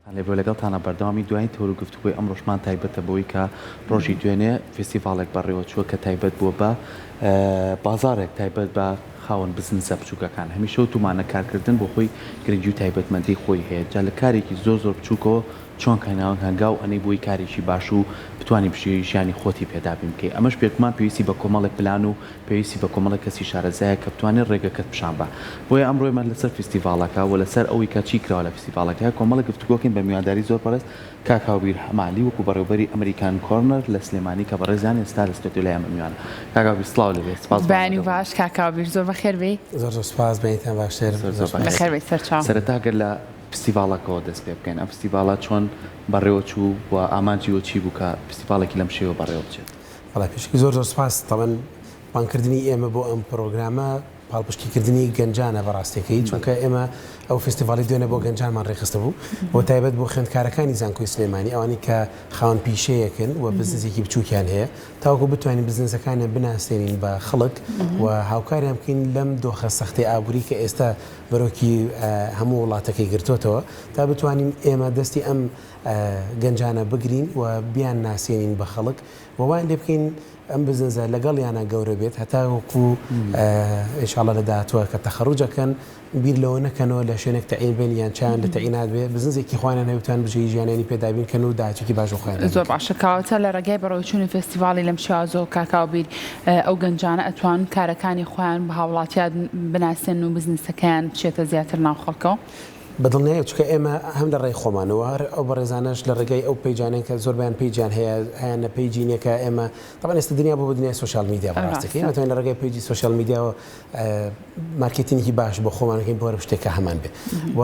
تان لێبێ لەگەڵتانە بەردەوامی دوایین تەوەر و گفتوگۆی ئەمڕۆشمان تایبەتە بەوەی کە ڕۆژی دوێنێ فێستیڤاڵێک بەڕێوە چووە کە تایبەت بووە بە بازاڕێک تایبەت بە خاوەن بزنسە بچووکەکان هەمیشە وتومانە کارکردن بۆ خۆی گرنگی و تایبەتمەندی خۆی هەیە جا لە کارێکی زۆر زۆر بچووکەوە چۆن هەنگاو ئەنێی بۆی کارێکی باش و بتوانی بژێوی ژیانی خۆتی پێ دابین بکەی ئەمەش بێگومان پێویستی بە کۆمەڵێک پلان و پێویستی بە کۆمەڵێک کەسی شارەزایە کە بتوانێت ڕێگەکەت پیشان با بۆیە ئەمڕۆ ئێمە لەسەر فیستیڤاڵەکە و لەسەر ئەوەی کە چی کراوە لە فیستیڤاڵەکە کۆمەڵێک گفتوگۆکەین بە میوانداری زۆر بەڕێز کاک هاوبیر حەمەعەلی وەکو بەڕێوبەری ئەمریکان کۆرنەر لە سلێمانی کە بەڕێزیان ئێستا لە ستۆدیۆ لای ئێمە میوانە. کاک هاوبیر سڵاو لێ بێت سپاس بۆ بەیانی ئامادەبوونت. باش کاک هاوبیر زۆر بەخێر بێی. زۆر زۆر سپاس بەینتان باشتر زۆر زۆر زۆر سپاس. بەخێر بەخێر بێی سەرچاو. سەرەتا گەر لە فستیڤاڵەکەوە دەست پێ بکەین ئەم فستیڤاڵە چۆن بەڕێوە چوو و ئامانجی وە چی بوو کە فستیڤاڵێکی لەم شێوە بەڕێوە بچێت؟ بەڵێ پێشەکی زۆر زۆر سپاس تەبەن بانگکردنی ئێمە بۆ ئەم پرۆگرامە پاڵپشتیکردنی گەنجانە بە ڕاستیەکەی، چونکە ئێمە ئەو فێستیڤاڵی دوێنێ بۆ گەنجانمان ڕێکخستبوو و تایبەت بۆ خوێندکارەکانی زانکۆی سلێمانی، ئەوانەی کە خاوەن پیشەیەکن و بزنسێکی بچووکیان هەیە، تاوەکو بتوانین بزنسەکانیان بناسێنین بە خەڵک و هاوکاریان بکەین لەم دۆخە سەختەی ئابووری کە ئێستا بەرۆکی هەموو وڵاتەکەی گرتۆتەوە، تا بتوانین ئێمە دەستی ئەم گەنجانە بگرین و بیانناسێنین بە خەڵک و وایان لێ بکەین ئەم بزنزە لەگەڵیانا گەورە بێت هەتاوەکو ان شاء اللە لە داهاتووە کە تەخەروج ئەکەن بیر لەوە نەکەنەوە لە شوێنێک تەعین بن یان چایان لە تەعینات بێ بزنزێکی خۆیانیان هەبێ بتوانن بژێوی ژیانیانی پێ دابین کەن و داهاتوویەکی باش بۆ خۆیان دابین زۆر کەن. باشە کەواتە لە ڕێگای بەڕێوەچوونی فێستیڤاڵی لەم شێوازەوە کاک هاوبیر ئەو گەنجانە ئەتوانن کارەکانی خۆیان بە هاوڵاتیان بناسێنن و بزنسەکەیان بچێتە زیاتر ناو خەڵکەوە؟ بە دڵنیایەوە چونکە ئێمە هەم لە ڕێی خۆمانەوە هەر ئەو بەڕێزانەش لە ڕێگای ئەو page انەی کە زۆربەیان page یان هەیە هەیانە page ی نیە کە ئێمە تەبعەن ئێستا دنیا بۆ بە دنیای social media بەڕاستەکەی ئێمە توانین لە ڕێگای page ی social media وە marketing ێکی باش بۆ خۆمان بکەین بۆ هەر شتێک کە هەمان بێ و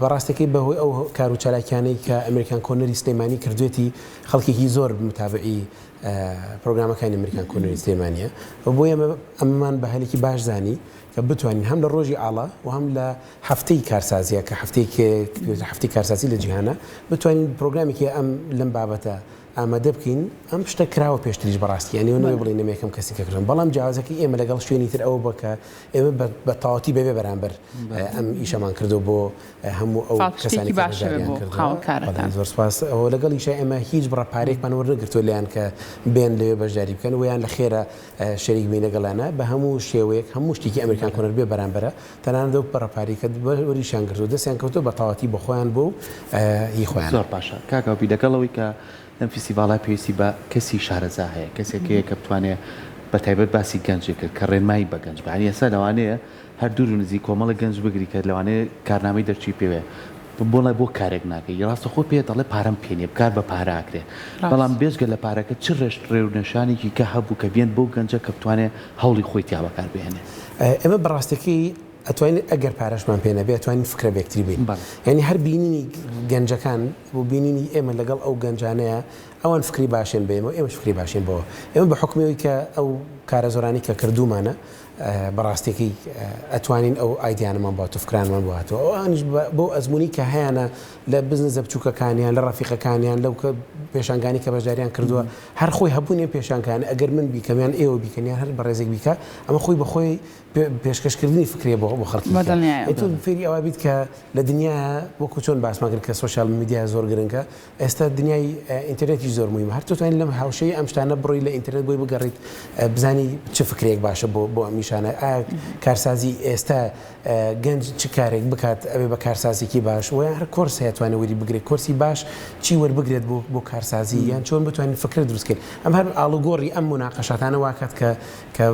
بەڕاستەکەی بەهۆی ئەو کار و چالاکیانەی کە ئەمریکان کۆرنەری سلێمانی کردوێتی خەڵکێکی زۆر متابعی پرۆگرامەکانی ئەمریکان کۆرنەری سلێمانیە و بۆ ئێمە ئەمەمان بە هەلێکی باش زانی کە بتوانین هەم لە ڕۆژی ئاڵا و هەم لە هەفتەی کارسازیە کە هەفتەیەک هەفتەی کارسازی لە جیهانە بتوانین پرۆگرامێکی ئەم لەم بابەتە ئامادە بکەین ئەم شتە کراوە پێشتریش بەڕاستی یانی نەوێ بڵێین ئێمە یەکەم کەسین کە کردن بەڵام جیاوازەکەی ئێمە لەگەڵ شوێنی تر ئەوە بووە کە ئێمە بە تەواوەتی بەبێ بەرامبەر ئەم ئیشەمان کردو بۆ هەموو ئەو کەسانی پاڵپشتێکی کە باشە بەشداریان بۆ کردووە خاوەنکارەکان. زۆر سپاس ئەوە لەگەڵیشا ئێمە هیچ بڕە پارەیەکمان وەرنەگرتووە لێیان کە بێن لەوێ بەشداری بکەن و یان لە خێرا شەریک بین لەگەڵیانا بە هەموو شێوەیەک هەموو شتێکی ئەمریکان کۆنەر بێ بەرامبەرە تەنانەت ئەو بڕە پارەی کە وەریشیان گرتووە دەستیان کەوتووە بە تەواوەتی بۆ خۆیان بووە و هی خۆیانە. زۆر باشە کاک ئاوبی لەگەڵ ئەوەی کە لەم فیستیڤاڵە پێویستی بە کەسی شارەزا هەیە کەسێک هەیە کە بتوانێ بە تایبەت باسی گەنجێ کرد کە ڕێنمایی بە گەنج بە یانی ئێستا لەوانەیە هەر دوور و نزیک کۆمەڵێک گەنج بگری کە لەوانەیە کارنامەی دەرچووی پێ بۆڵێ بۆ کارێک ناکەی ڕاستەخۆ پێ دەڵێ پارەم پێ نیە کار بە پارە ئەکرێ بەڵام بێجگە لە پارەکە چ ڕێشت ڕێونێشانێکی کە هەبوو کە بێن بەو گەنجە کە بتوانێ هەوڵی خۆی تیا بەکار بهێنێ. ئێمە بە ڕاستەکەی ئەتوانین ئەگەر پارەشمان پێ نەبێ ئەتوانین فکرە بە یەکتری بین یانی هەر بینینی گەنجەکان و بینینی ئێمە لەگەڵ ئەو گەنجانەیە ئەوان فکری باشێن بە ئێمە و ئێمەش فکری باشین بەوە ئێمە بە حوکمی ئەوەی کە ئەو کارە زۆرانەی کە کردوومانە بەڕاستیەکەی ئەتوانین ئەو ئایدیانەمان بۆ هاتوو فکرانمان بۆ هاتووە ئەوانیش بەو ئەزموونی کە هەیانە لە بزنزە بچووکەکانیان لە ڕەفیقەکانیان لەو پێشانگانی کە بەشداریان کردووە هەر خۆی هەبوونی پێشانگانە ئەگەر من بیکەم یان ئێوە بیکەن یان هەر بەڕێزێک بیکا ئەمە خۆی بە خۆی پێشکەشکردنی فکرێ بۆ بۆ خەڵکی تۆ فێری ئەوە بیت کە لە دنیا وەکو چۆن باسمان کرد کە social media زۆر گرنگە ئێستا دنیای ئینتەرنێتیش زۆر موهیمە هەر تۆ توانی لەم هاوشەی ئەم شتانە بڕۆی لە ئینتەرنێت بۆی بگەڕیت بزانی چ فکرێک باشە بۆ بۆ ئەم ئیشانە ئایا کارسازی ئێستا گەنج چ کارێک بکات ئەوێ بە کارسازێکی باش و یان هەر کۆرس هەیە توانێت وەری بگرێت کۆرسی باش چی وەربگرێت بۆ بۆ کارسازی یان چۆن بتوانین فکرە دروست کەین ئەم هەر ئاڵوگۆڕی ئەم موناقەشاتانە واکات کە کە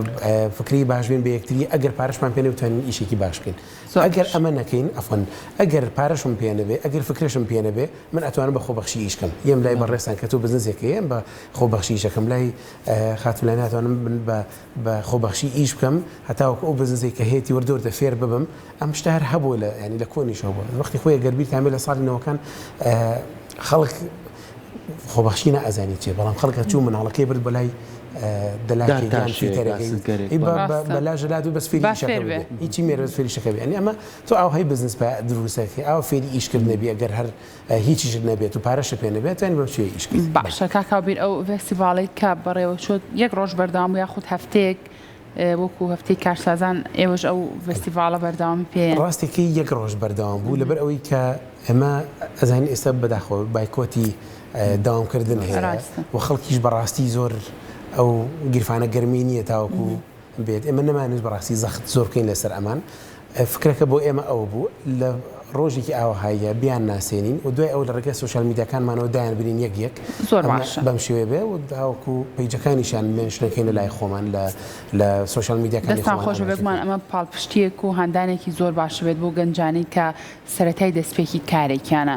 فکری باش بین بە یەکتری ئەگەر پارەشمان پێ نەبێت بتوانین ئیشێکی باش بکەین ئەگەر ئەمە نەکەین عەفوەن ئەگەر پارەشم پێ نەبێ ئەگەر فکرەشم پێ نەبێ من ئەتوانم بە خۆبەخشی ئیش کەم یەم لای بەڕێزتان کە تۆ بزنسێک هەیە بە خۆبەخشی ئیش ئەکەم لای خاتوو لای ناتوانم من بە بە خۆبەخشی ئیش بکەم هەتاوەکو ئەو بزنسەی کە هەیەتی وردە وردە فێر ببم ئەم شتە هەر هەبووە لە یانی لە کۆنیشەوە بووە وەختی خۆی گەر بیرتان بێ لە ساڵی نەوەکان خەڵک خۆبەخشی نائەزانی چیە بەڵام خەڵک هەچوو مناڵەکەی برد بۆ لای دەلاکێک یان فیتەرێک بەلا ژەلات و بەس فێری ئیشەکە بێ هیچی مێرە بەس فێری ئیشەکە بێ یانی ئەمە تۆ ئاوهای بزنس پا دروستەکەی ئاوا فێری ئیشکردن نەبی ئەگەر هەر هیچیشت نەبێت و پارەشت پێ نەبێت توانی بەم شێوەیە ئیش کەیت. باشە کاک هاوبیر ئەو ڤێستیڤاڵەی کە بەڕێوەچوو یەک ڕۆژ بەردەوام بوو یاخود هەفتەیەک؟ وەکو هەفتەی کارسازان ئێوەش ئەو فێستیڤاڵە بەردەوامی پێ. ڕاستەکەی یەک ڕۆژ بەردەوام بوو لەبەر ئەوەی کە ئێمە ئەزانین ئێستا بەداخەوە بایکۆتی داوامکردن هەیە و خەڵکیش بەڕاستی زۆر ئەو گیرفانە گەرمی نییە تاوەکو بێت ئێمە نەمانویست بەڕاستی زەخت زۆر بکەین لەسەر ئەمان فکرەکە بۆ ئێمە ئەوە بوو لە ڕۆژێکی ئاوەهاییە بیان ناسێنین و دوای ئەوە لە ڕێگای سۆشیال میدیاکانمانەوە دایان بنین یەک یەک زۆر باشە بەم شێوەیە بێ و تاوەکو پەیجەکانیشیان mention ەکەین لە لای خۆمان لە لە سۆشیال میدیاکانی دەستان خۆمان خۆش بێ ئاماژەی بێگومان پێ ئەمە پاڵپشتییەک و هاندانێکی زۆر باش بێت بۆ گەنجانی کە سەرەتای دەستپێکی کارێکیانە.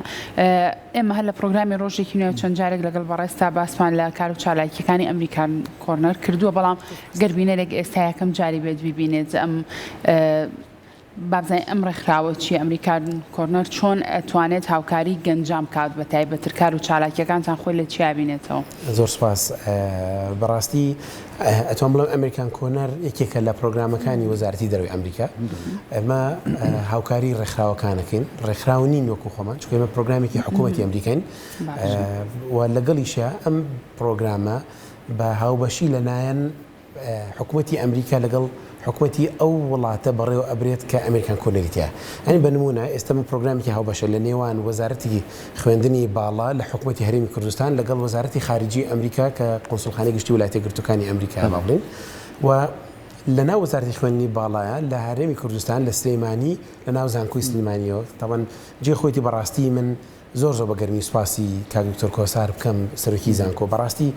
ئێمە هەر لە پرۆگرامی ڕۆژێکی نوێ چەند جارێک لەگەڵ بەڕێزتا باسمان لە کار و چالاکییەکانی ئەمریکان کۆرنەر کردووە، بەڵام گەر بینەرێک ئێستا یەکەم جاری بێت بیبینێت ئەم با بزانین ئەم ڕێکخراوە چییە، ئەمریکان کۆرنەر چۆن ئەتوانێت هاوکاری گەنجان بکات بە تایبەتر کار و چالاکییەکانتان خۆی لە چیا بینێتەوە؟ زۆر سوپاس. بەڕاستی ئەتوانم بڵێم ئەمریکان کۆرنەر یەکێکە لە پرۆگرامەکانی وەزارەتی دەرەوەی ئەمریکا. ئێمە هاوکاری ڕێکخراوەکانەکەین، ڕێکخراو نین وەکو خۆمان، چونکە ئێمە پرۆگرامێکی حکوومەتی ئەمریکاین و لەگەڵیشە ئەم پرۆگرامە بە هاوبەشی لەلایەن حکومەتی ئەمریکا لەگەڵ حکومەتی ئەو وڵاتە بەڕێوە ئەبرێت کە ئەمریکان کۆرنەری تیایە. یانی بە نموونە ئێستا من پرۆگرامێکی هاوبەشە لە نێوان وەزارەتی خوێندنی باڵا لە حکومەتی هەرێمی کوردستان لەگەڵ وەزارەتی خارجی ئەمریکا کە قونسوڵخانەی گشتی ویلایەتە یەکگرتووەکانی ئەمریکا با بڵێین و لە ناو وەزارەتی خوێندنی باڵایە لە هەرێمی کوردستان لە سلێمانی لە ناو زانکۆی سلێمانیەوە تەبعەن جێی خۆیەتی بەڕاستی من زۆر زۆر بە گەرمی سوپاسی کاک دکتۆر کۆسار بکەم سەرۆکی زانکۆ بەڕاستی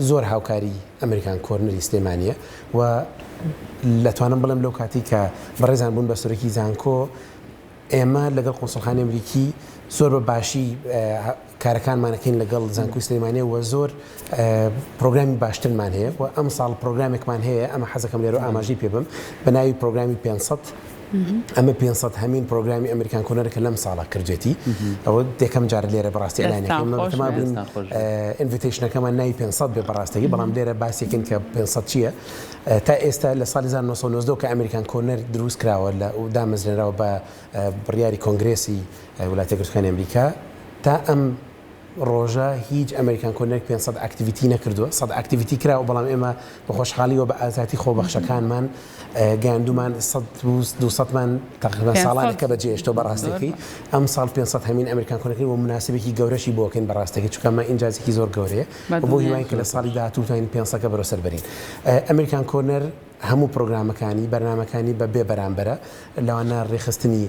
زۆر هاوکاری ئەمریکان کۆرنەری سلێمانیە و لەتوانم بڵێم لەو کاتی کە بەڕێزان بوون بە سەرۆکی زانکۆ ئێمە لەگەڵ قونسڵخانەی ئەمریکی زۆر بە باشی کارەکانمانەکەین لەگەڵ زانکۆی سلێمانیە و زۆر پرۆگرامی باشترمان هەیە و ئەم ساڵ پرۆگرامێکمان هەیە ئەمە حەزەکەم لێرە ئاماژەی پێ بم بە ناوی پرۆگرامی 500 ئەمە 500 هەمین پرۆگرامی ئەمریکان کۆرنەر کە لەم ساڵە کردێتی ئەوە یەکەم جار لێرە بەڕاستی ئەلانەکەی invitation ەکەمان ناوی 500 بێ بەڕاستەکەی بەڵام لێرە باسێکن کە 500 چییە تا ئێستا لە ساڵی 1990 کە ئەمریکان کۆرنەر دروست کراوە لە دامەزرێنراوە بە بڕیاری کۆنگرێسی وڵاتە یەکگرتووەکانی ئەمریکا تا ئەم ڕۆژە هیچ ئەمریکان کۆرنەرێک 500 activity نەکردووە، 100 activity کراوە بەڵام ئێمە بە خۆشحاڵیەوە بە ئازاتی خۆبەخشەکانمان گەیاندومان 100 و 200 مان تقریبا ساڵانێکە بەجێهێشتەوە بەڕاستەکەی ئەم ساڵ 500 هەمین ئەمریکان کۆرنەرەکەین و مناسبێکی گەورەشی بۆ کەین بەڕاستەکەی چونکە ئەمە ئینجازێکی زۆر گەورەیە و بۆ هیواین کە لە ساڵی داهاتوو بتوانین 500 کە بەرەو سەر بەرین. ئەمریکان کۆرنەر هەموو پرۆگرامەکانی بەرنامەکانی بە بێ بەرامبەرە لەوانە ڕێکخستنی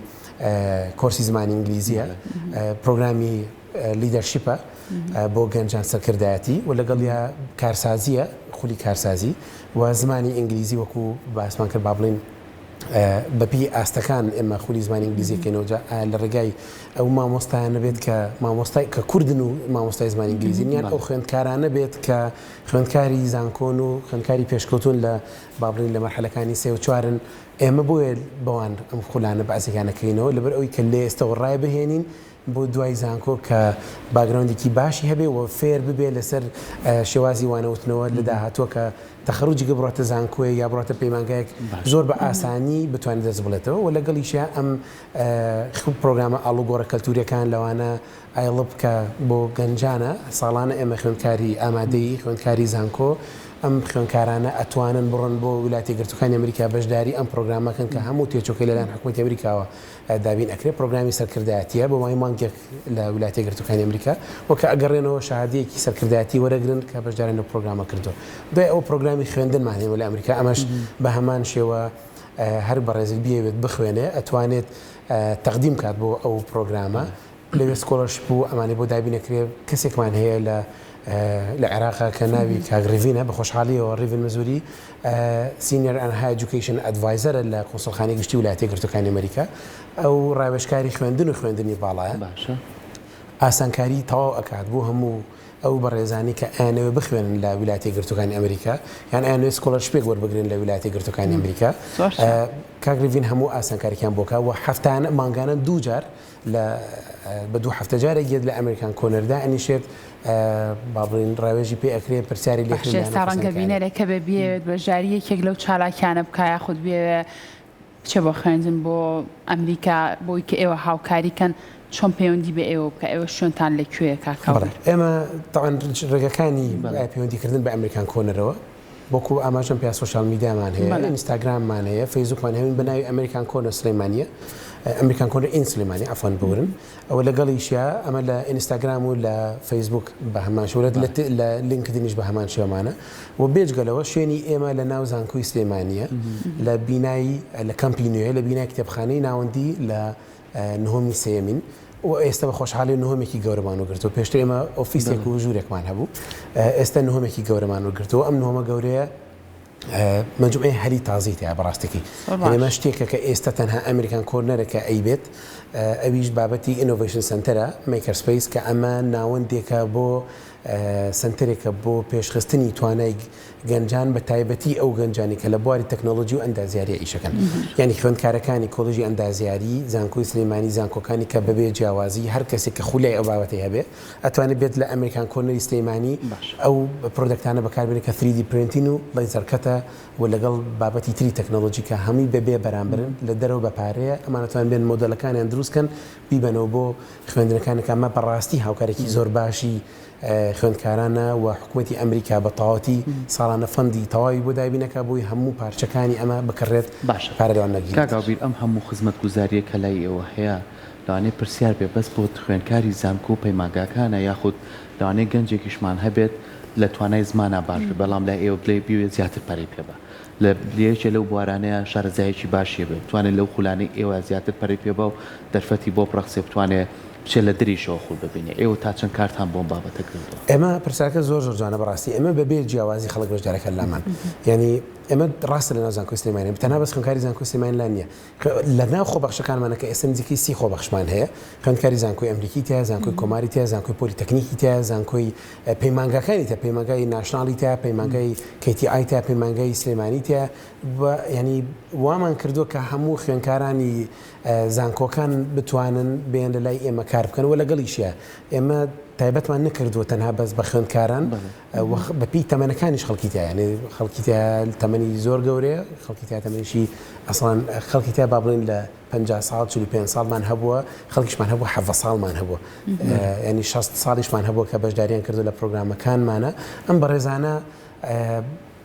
کۆرسی زمانی ئینگلیزیە، پرۆگرامی leadership ە بۆ گەنجان سەرکردایەتی و لەگەڵیا کارسازیە خولی کارسازی و زمانی ئینگلیزی وەکو باسمان کرد با بڵێین بەپێی ئاستەکان ئێمە خولی زمانی ئینگلیزی کەینەوە جا ئایا لە ڕێگای ئەو مامۆستایانە بێت کە مامۆستای کە کوردن و مامۆستای زمانی ئینگلیزین یان ئەو خوێندکارانە بێت کە خوێندکاری زانکۆن و خوێندکاری پێشکەوتون لە با بڵێین لە مەرحەلەکانی سێ و چوارن ئێمە بۆیە بەوان ئەم خولانە بەعزێکیان ئەکەینەوە لەبەر ئەوەی کە لە ئێستەوە ڕای بهێنین بۆ دوای زانکۆ کە background ێکی باشی هەبێ و فێر ببێ لەسەر شێوازی وانەوتنەوە لە داهاتووە کە تەخەروجی کە بڕاتە زانکۆیە یا بڕاتە پەیمانگایەک زۆر بە ئاسانی بتوانێت دەست بڵێتەوە و لەگەڵیشیا ئەم پرۆگرامە ئاڵوگۆڕە کەلتوریەکان لەوانە ئایڵپ کە بۆ گەنجانە، ساڵانە ئێمە خوێندکاری ئامادەیی، خوێندکاری زانکۆ، ئەم خوێندکارانە ئەتوانن بڕۆن بۆ ویلایەتە یەکگرتووەکانی ئەمریکا بەشداری ئەم پرۆگرامە کەن کە هەموو تێچووەکەی لەلایەن حکوومەتی ئەمریکاوە دابین ئەکرێت، پرۆگرامی سەرکردایەتییە بۆ ماوەی مانگێک لە ویلایەتە یەکگرتووەکانی ئەمریکا و کە ئەگەڕێنەوە شەهادەیەکی سەرکردایەتی وەرەگرن کە بەشداریان لەو پرۆگرامە کردووە. دوای ئەوە پرۆگرامی خوێندنمان هەیە لە ئەمریکا ئەمەش بە هەمان شێوە هەر بەڕێزێک بیەوێت بخوێنێ ئەتوانێت تەقدیم کات بۆ ئەو پرۆگرامە لەوێ scholarship و ئەمانەی بۆ دابین ئەکرێ، کەسێکمان هەیە لە لە عێراق کە ناوی کاک ڕیڤینە، بە خۆشحاڵیەوە ڕیڤین مزوری senior and higher education advisor ە لە کونسوڵخانەی گشتی ویلایەتە یەکگرتووەکانی ئەمریکا، ئەو ڕاوێژکاری خوێندن و خوێندنی باڵایە، باشە. ئاسانکاری تەواو ئەکات بۆ هەموو ئەو بەڕێزانەی کە ئەیانەوێ بخوێنن لە ویلایەتە یەکگرتووەکانی ئەمریکا یان ئەیانەوێ scholarship ێک وەربگرن لە ویلایەتە یەکگرتووەکانی ئەمریکا کاک ڕیڤین هەموو ئاسانکاریەکیان بۆ کا و هەفتانە مانگانە دوو جار لە بە دوو هەفتە جارێک یەت لە ئەمریکان کۆرنەر دائەنیشێت با بڵێین ڕاوێژی پێ ئەکرێ پرسیاری لێ باشە ئێستا ڕەنگە بینەرێک هەبێ بیەوێت بەشداری یەکێک لەو چالاکیانە بکا یاخود بیەوێ بچێ بۆ خوێندن بۆ ئەمریکا بۆی کە ئێوە هاوکاری کەن چۆن پەیوەندی بە ئێوە بکا ئێوە شوێنتان لە کوێیە کاک بەڵێ هاوبیر؟ ئێمە تەبعەن ڕێگەکانی پەیوەندی کردن بە ئەمریکان کۆرنەرەوە. وەکو ئاماژەم پێ social media مان هەیە، ئینستاگراممان هەیە، فەیسبوکمان هەیە بە ناوی American Corner سلێمانیە، American Corner in سلێمانی عەفوەن ببورن. ئەوە لەگەڵیشیا ئەمە لە ئینستاگرام و لە فەیسبوک بە هەمان شێوە لە لینکدینیش بە هەمان شێوەمانە و بێجگە لەوە شوێنی ئێمە لە ناو زانکۆی سلێمانیە لە بینای لە کەمپی نوێ لە بینای کتێبخانەی ناوەندی لە نهۆمی سێیەمین و ئێستا بە خۆشحاڵی نهۆمێکی گەورەمان وەرگرتووە پێشتر ئێمە ئۆفیسێک و ژوورێکمان هەبوو ئێستا نهۆمێکی گەورەمان وەرگرتووە ئەم نهۆمە گەورەیە مەجموعەی هەلی تازەی تیا بەڕاستەکەی ئێمە شتێکە کە ئێستا تەنها American Corner ە کە ئەیبێت ئەویش بابەتی innovation center ە maker space کە ئەمە ناوەندێکە بۆ سنتەرێکە بۆ پێشخستنی توانای گەنجان بە تایبەتی ئەو گەنجانی کە لە بواری تەکنەلۆجی و ئەندازیاری ئیشەکەن یعنی خوێندکارەکانی کۆلێژی ئەندازیاری زانکۆی سلێمانی زانکۆکانی کە بەبێ جیاوازی هەر کەسێک کە خولای ئەو بابەتی هەبێ ئەتوانێت بێت لە American Corner ی سلێمانی ئەو product انە بەکاربێنێت کە 3D printing و laser cut ە و لەگەڵ بابەتی تری تەکنەلۆجی کە هەمووی بەبێ بەرامبەرن لە دەرەوە بە پارەیە ئەمان ئەتوانن بێن مۆدێلەکانیان دروست کەن بیبەنەوە بۆ خوێندنەکانی کە ئەمە بەڕاستی هاوکارێکی زۆر باشی خوێندکارانە و حکوومەتی ئەمریکا بە تەواوەتی ساڵانە fund ی تەواوی بۆ دابینەکە بۆی هەموو پارچەکانی ئەمە بکڕێت باشە پارە لەوان نەگیرێت. کاک ئاوبیر ئەم هەموو خزمەتگوزاریە کە لای ئێوە هەیە لەوانەیە پرسیار بێ بەس بۆ خوێندکاری زانکۆ و پەیمانگاکانە یاخود لەوانەیە گەنجێکیشمان هەبێت لە توانای زمانا باش بێ بەڵام لای ئێوە بلێ بیەوێ زیاتر پەرەی پێ با لە یەکێ لەو بوارانەیا شارەزایەکی باشی هەبێ بتوانێ لەو خولانەی ئێوە زیاتر پەرەی پێ با و دەرفەتی بۆ بڕەخسێ بتوانێ بچێ لە دریشەوە خول ببینێ ئێوە تا چەند کارتان بۆم بابەتە کردووە؟ ئێمە پرسیارەکە زۆر زۆر جوانە بەڕاستی ئێمە بەبێ جیاوازی خەڵک بەشدارەکە لامان یانی ئێمە ڕاستە لەناو زانکۆی سلێمانی تەنها بەس خوێندکاری زانکۆی سلێمانی لا نییە لە ناو خۆبەخشەکانمانە کە ئێستا نزیکەی 30 خۆبەخشمان هەیە، خوێندکاری زانکۆی ئەمریکی تیایە، زانکۆی کۆماری تیایە، زانکۆی پۆلیتەکنیکی تیایە، زانکۆی پەیمانگاکانی تیایە، پەیمانگای National ی تیایە، پەیمانگای KTI تیایە، پەیمانگای سلێمانی تیایە و یانی وامان کردووە کە هەموو خوێندکارانی زانکۆکان بتوانن بێن لە لای ئێمە کار بکەن و لەگەڵیشیا ئێمە تایبەتمان نەکردووە تەنها بەس بە خوێندکاران و بەپێی تەمەنەکانیش خەڵکی تیایە یانی خەڵکی تیایە تەمەنی زۆر گەورەیە خەڵکی تیا تەمەنیشی ئەسڵان خەڵکی تیا با بڵێین لە 50 ساڵ 45 ساڵمان هەبووە خەڵکیشمان هەبوو 17 ساڵمان هەبووە ینی 60 ساڵیشمان هەبووە کە بەشداریان کردو لە پرۆگرامەکانمانە ئەم بەڕێزانە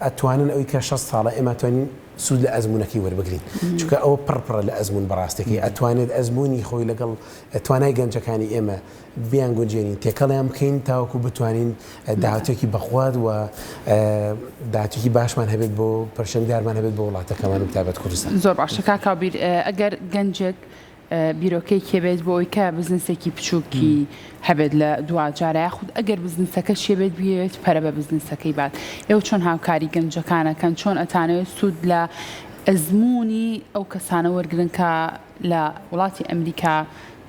ئەتوانن ئەوی کە 60 ساڵە ئێمە توانین سوود لە ئەزمونەکەی وەربگرین چونکە ئەوە پڕ پڕە لە ئەزمون بەڕاستەکەی ئەتوانێت ئەزمموی خۆی لەگەڵ توانای گەنجەکانی ئێمە بیانگونجێنین تێکەڵیان بکەین تاوەکو بتوانین داهاتوێکی بەخوات و داهاتوێکی باشمان هەبێت بۆ پرشنگدارمان هەبێت بۆ وڵاتەکەمان و تایبەت کوردستان. زۆر باشە کاک هاوبیر ئەگەر گەنجێک بیرۆکەیەکی هەبێت بۆ ئەوەی کە بزنسێکی بچووکی هەبێت لە دواجارە یاخود ئەگەر بزنسەکەشی هەبێت بیەوێت پەرە بە بزنسەکەی بات ئێوە چۆن هاوکاری گەنجەکان ئەکەن چۆن ئەتانەوێت سوود لە ئەزموونی ئەو کەسانە وەرگرن کە لە وڵاتی ئەمریکا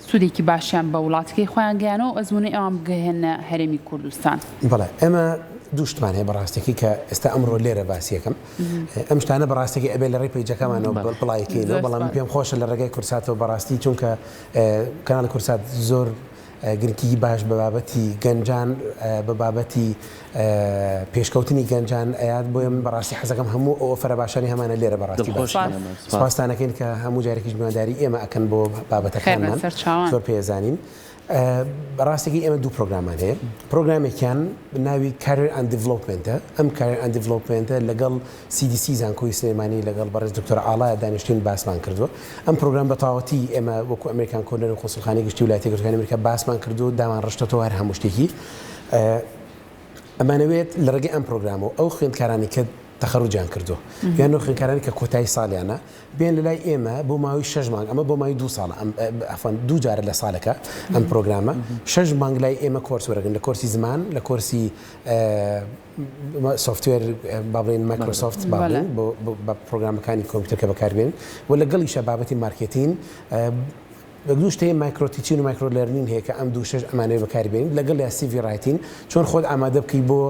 سوودێکی باشیان بە وڵاتەکەی خۆیان گەیانەوە و ئەزموونەی ئەوان بگەیەننە هەرێمی کوردستان. بەڵێ ئێمە دوو شتمان هەیە بەڕاستەکەی کە ئێستا ئەمڕۆ لێرە باسی ئەکەم ئەم شتانە بەڕاستەکەی ئەبێ لە ڕێی پەیجەکەمانەوە بڵاوی کەینەوە بەڵام من پێم خۆشە لە ڕێگای کوردساتەوە بەڕاستی چونکە کەناڵی کوردسات زۆر گرنگی باش بە بابەتی گەنجان بە بابەتی پێشکەوتنی گەنجان ئەیات بۆیە من بەڕاستی حەزەکەم هەموو ئەو ئۆفەرە باشانی هەمانە لێرە بەڕاستی باس سپاستانەکەین کە هەموو جارێکیش میوانداری ئێمە ئەکەن بۆ بابەتەکانمان زۆر پێزانین بەڕاستێکی ئێمە دوو پرۆگرامان هەیە پرۆگرامێکیان ناوی career and development ە ئەم career and development ە لەگەڵ CDC زانکۆی سلێمانی لەگەڵ بەڕێز دکتۆر ئاڵا دانیشتین باسمان کردووە ئەم پرۆگرام بە تەواوەتی ئێمە وەکو American Corner و قونسڵخانەی گشتی ویلایەتە یەکگرتووەکانی ئەمریکا باسمان کردووە دامان ڕشتەوە هەر هەموو شتێکی ئەمانەوێت لە ڕێگەی ئەم پرۆگرامەوە ئەو خوێندکارانی کە تەخەروجیان کردووە یان ئەو خوێندکارانی کە کۆتایی ساڵیانە بێن لە لای ئێمە بۆ ماوەی شەش مانگ ئەمە بۆ ماوەی دوو ساڵە ئەم عەفوەن دوو جارە لە ساڵێکە ئەم پرۆگرامە شەش مانگ لای ئێمە کۆرس وەرەگرن لە کۆرسی زمان لە کۆرسی software با بڵێین مایکرۆسۆفت با بڵێین بە پرۆگرامەکانی کۆمپیوتەر کە بەکاربێن و لەگەڵیشە بابەتی marketing دوو شت هەیە micro teaching و micro learning هەیە کە ئەم دوو شتەش ئەمانەوێت بەکاری بێنین لەگەڵ یا CV writing چۆن خۆت ئامادە بکەی بۆ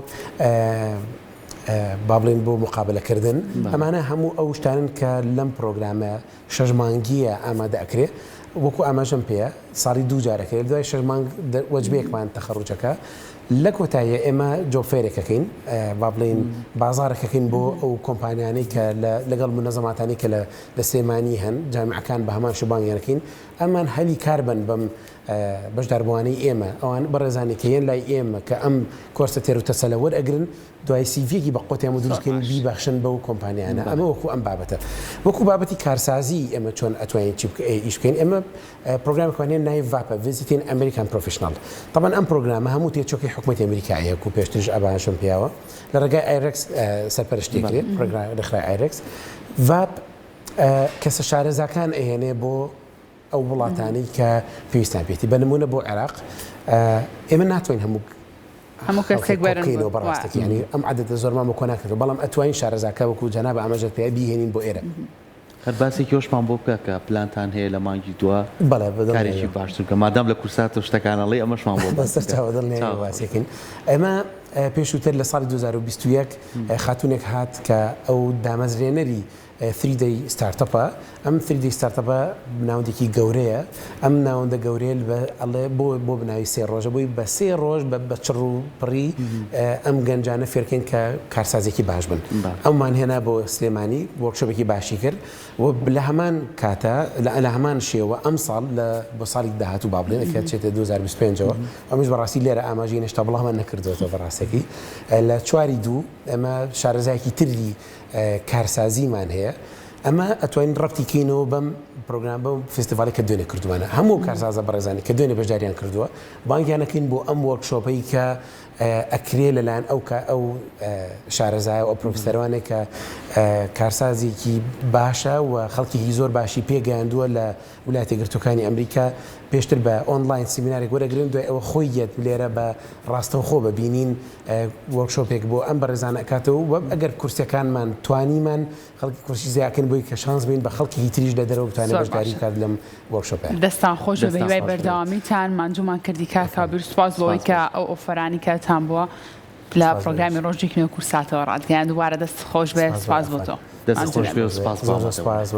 با بڵێین بۆ مقابلەکردن ئەمانە هەموو ئەو شتانن کە لەم پرۆگرامە شەش مانگییە ئامادە ئەکرێ وەکو ئاماژەم پێیە ساڵی دوو جار ئەکرێ دوای شەش مانگ وەجبەیەکمان تەخەڕوجەکە. لە کۆتاییە ئێمە job fair ێک ئەکەین با بڵێین بازاڕێک ئەکەین بۆ ئەو کۆمپانیانەی کە لەگەڵ مونەزەماتانی کە لە سلێمانی هەن جامیعەکان بە هەمان شێوە بانگیان ئەکەین ئەمان هەلی کار بن بەم بەشداربووانەی ئێمە ئەوان بەڕێزانی کە یەن لای ئێمە کە ئەم کۆرسە تێروتەسەلە وەرئەگرن دوای CV یەکی بە قوتیان بۆ دروست بکەین بیبەخشن بەو کۆمپانیانە ئەمە وەکو ئەم بابەتە وەکو بابەتی کارسازی ئێمە چۆن ئەتوانین چی ئیش بکەین ئێمە پرۆگرامێکمان هەیە ناوی VAP ە Visiting American Professional تەبعەن ئەم پرۆگرامە هەموو تێچۆکی حکومەتی ئەمریکایە کو پێشتریش ئابانشم پیاوە لە ڕێگای IREX سەرپەرشتی کرێ پرۆگرام ڕێکخرای IREX VAP کەسە شارەزاکان ئەهێنێ بۆ ئەو وڵاتانەی کە پێویستیان پێیەتی بە نمونە بۆ عێراق ئێمە ناتوانین هەموو هەموو کەسێک بەرن بکەینەوە بەڕاستەکی ینی ئەم عەدەدە زۆرمان بۆ کۆ ناکرێتەوە بەڵام ئەتوانین شارەزاکە وەکو جەناب ئاماژەت پێ بیهێنین بۆ ئێرە. هەر باسێکی ئەوشمان بۆ بکە کە پلانتان هەیە لە مانگی دوا بەڵێ بە کارێکی دڵنیاییەوە. باشتر بکە مادام لە کورسات و شتەکان ئەڵێی ئەمەشمان بۆ باس بەسەر بکە. چاوە دڵنیاییەوە چاوت خۆش. باسیەکەین. ئێمە پێشووتر لە ساڵی 2021 خاتوونێک هات کە ئەو دامەزرێنەری Three Day Startup ە، ئەم Three Day Startup ە ناوەندێکی گەورەیە، ئەم ناوەندە گەورەیە بە ئەڵێ بۆ بۆ بناوی سێ ڕۆژە بۆی بە سێ ڕۆژ بە بە چڕ و پڕی ئەم گەنجانە فێرکەین کە کارسازێکی باش بن. ئەومان هێنا بۆ سلێمانی workshop ێکی باشی کرد و لە هەمان کاتە لە هەمان شێوە ئەمساڵ لە بۆ ساڵی داهاتوو با بڵێن کە چێتە 2025 ەوە ئەمەش بەڕاستی لێرە ئاماژەی نەشتا بڵاومان نەکردووەتەوە بەڕاستەکەی لە چواری دوو ئێمە شارەزایەکی تری کارسازیمان هەیە ئەمە ئەتوانین ڕەبتی کەینەوە بەم پرۆگرام بەم فێستیڤاڵی کە دوێنێ کردووانە هەموو کارسازە بەڕێزانی کە دوێنێ بەشداریان کردووە بانگیانەکەین بۆ ئەم workshop ەی کە ئەکرێ لەلایەن ئەو کە ئەو شارەزایە و ئەو پرۆفیسەروانێک کە کارسازێکی باشە و خەڵکێکی زۆر باشی پێگەیاندووە لە ولایەتە یەکگرتووەکانی ئەمریکا پێشتر بە ئۆنلاین سیمینارێک وەرەگرن دوای ئەوە خۆی یەت لێرە بە ڕاستەوخۆ بە بینین workshop ێک بۆ ئەم بەڕێزانە ئەکاتەوە و ئەگەر کورسیەکانمان توانیمان خەڵکی کورسی زیاکەین بۆی کە شانس بین بە خەڵکی تریش لە دەرەوە بتوانێت زۆر بەشداری باشە. بکات لەم workshop ە. دەستان خۆش بێ دەستان بەهیوای خۆش بێت. بەردەوامیتان ماندوومان کردی کاک کابیر سوپاس بۆ ئەوەی سپاس کە بۆ ئەو offer انی کەتان بووە لە سپاس بۆ پرۆگرامی ئێوەش. ڕۆژێکی نوێ کوردساتەوە ڕاتگەیاند دووبارە دەست خۆش بێ سپاس بۆ سپاس بۆ ئەفەرین. تۆ دەست ماندوو خۆش بێ نەبی. و سپاس بۆ زۆر زۆر ئامادەبوونت. سپاس.